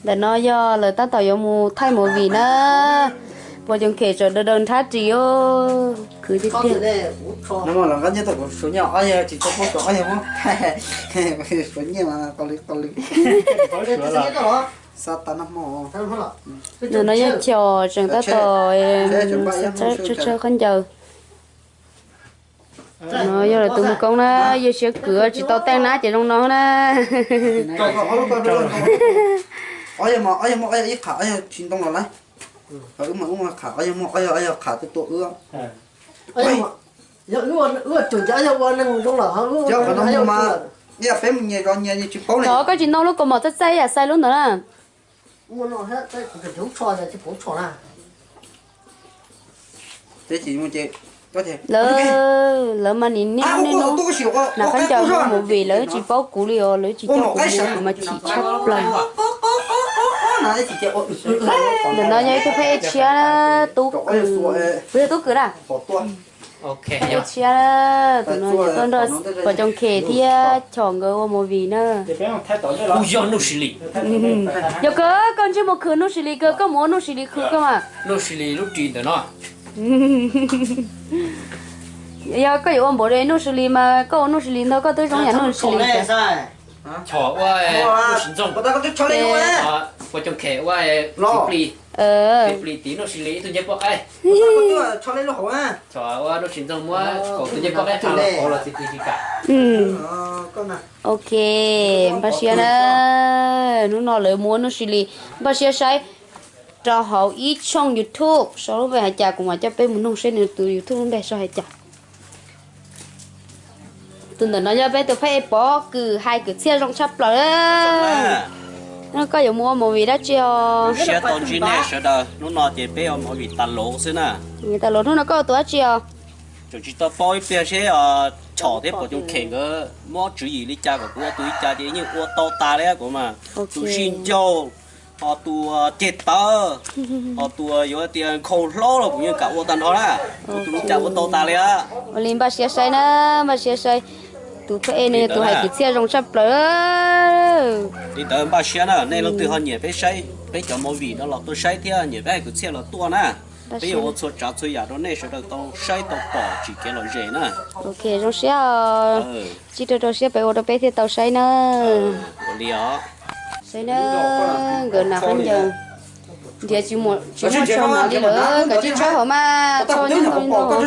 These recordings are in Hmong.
Ntawm no yog lawv tab tom yuav mus thaij movie na. Puas Coom Khem tseem daw daw nrhab ris os, khwv tiag tiag. No los nqa nyiaj tuaj kuv suav nyiaj ob yag tsis tau pab suav ob yag muab thaij. Suav nyiaj mas qau li qau li. Xav tas noj hmo. Ntawm no yog Chom tseem tab tom tsawb tsawb khaub ncaws. No yog lawv tus mus koob na, yog siab kwv tsis tau teej na ces zoo no na. Ob yog mas ob yog muaj ob yog ib qham ob yog tsis ntoo los lawm. Wb mas wb muaj qham ob yog muaj ob yog ob yog qham tuaj tua wb. Yog qhov no muaj mas ib yam peb mus nyias zos nyias tsis paub li. Thov koj tsis ntoo lub kaus mom txaij txaij yam xais lub ntawd na. Lawv, lawv mas nim niaj hnub niaj hnub na, khaub ncaws mus movie lawv tsis paub kuv li os, lawv tsis coj kuv mus kuv mas chim tshaj plaws. Ntawm no yog ib tug phab ej tshiab, Tub Kwm, kuv yog Tub Kwm na. Phab ej tshiab, tus no tuaj nrog Pom Coom Khem thiab Chom nkawd ua movie na. Kuv yog Nuj Sis Lis. Yog kawg koj ntsej muag khwv Nuj Sis Lis kawg, koj mus ua Nuj Sis Lis khwv kawg mas. Nuj Sis Lis lub ris ntawm no. Yog koj yuav ua npaum li Nuj Sis Lis mas koj ua Nuj Sis Lis ntag, koj twb zoo yam Nuj Sis Lis. Chom ua Nuj Sis Ntxoog. Pom Coom Khem ua Txiv Plis. Txiv Plis tiv Nuj Sis Lis ib tug ncej poj qaib. Chom ua Nuj Sis Ntxoog muab kaum tus ncej poj qaib tag los pauv los Txiv Plis tsis kam. Ok, npaj siab na. Hnub no lawv mus ua Nuj Sis Lis, npaj siab saib rau hauv ib tshooj YouTube, sau lub npe hais cas kuv mam coj peb mus noog seb nws tus YouTube lub npe sau hais cas. Tus ntawm no yog peb tus phab ej Pov Kwm, hais kwv txhiaj zoo tshaj plaws. Koj yuav mus ua movie dab tsi os? Siab tau ntsib nej sawv daws, hnub no ces peb ua movie tas luv xwb na. Tas luv, hnub no koj ua tus dab tsi os? Tseem tsis tau paub ib pliag seb Chom thiab Pom Coom Khem nkawd muab tswv yim li cas kom kuv ua tus li cas ces yeej ua tau tas li kuv mas. Tus zij ncaus, ho tus ceg tawv, ho tus yuav tias nkhaus hlaub los kuv yeej kam ua tag nrho na. Tus li cas ua tau tas li. Ua li npaj siab saib na, npaj siab saib. Tus phab ej no yog tus hais kwv txhiaj zoo tshaj plaws. Li ntawd npaj siab na, nej leej twg ho nyiam peb saib peb cov movie no los tuaj saib thiab, nyiam peb hais kwv txhiaj los tuaj na. Peb yuav ua txhua tsav txhua yam rau nej sawv daws tau saib tau pom tsim kev lom zem na. Ok, zoo siab. Tsib rau rau siab peb ua rau peb thiaj tau saib na. Saib na, nkawd hnav khaub ncaws nrhiav tsis muaj tso hnav li lawm, kav tsij tshawb hauv mas, tso nyob ntau li ntau.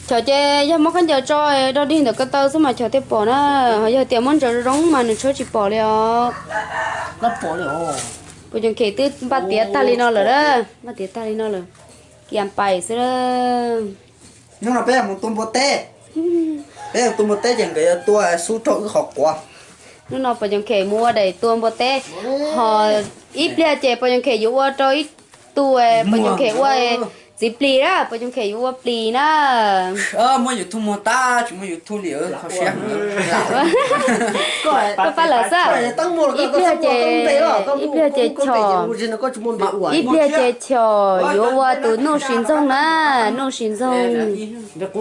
Chom ces yog muab khaub ncaws tso dog dig ntawm ko taw xwb mas Chom thiaj pom na, ho yog tias muab ntsaws zoo zoo mas nws tshawb tsis pom li os. Puas Coom Khem twb npaj tiav tag li no lawm, npaj tiav tag li no lawm, kias pais xwb. Hnub no peb yuav mus tua npua teb, peb yuav tua npua teb ces nkawd yuav tua xub rau wb qhov quav. Hnub no Puas Coom Khem mus ua daim tua npua teb, ho ib pliag ces Puas Coom Khem yuav ua rau ib tug, Puas Coom Khem ua txiv plis na, Puas Coom Khem yuav ua plis na. Muaj YouTube muag tab tsis muaj YouTube li, kho siab. Koj pab lawm xwb. Ib pliag ces, ib pliag ces Chom, ib pliag ces Chom yuav ua tus Nuj Sis Ntxoog na, Nuj Sis Ntxoog.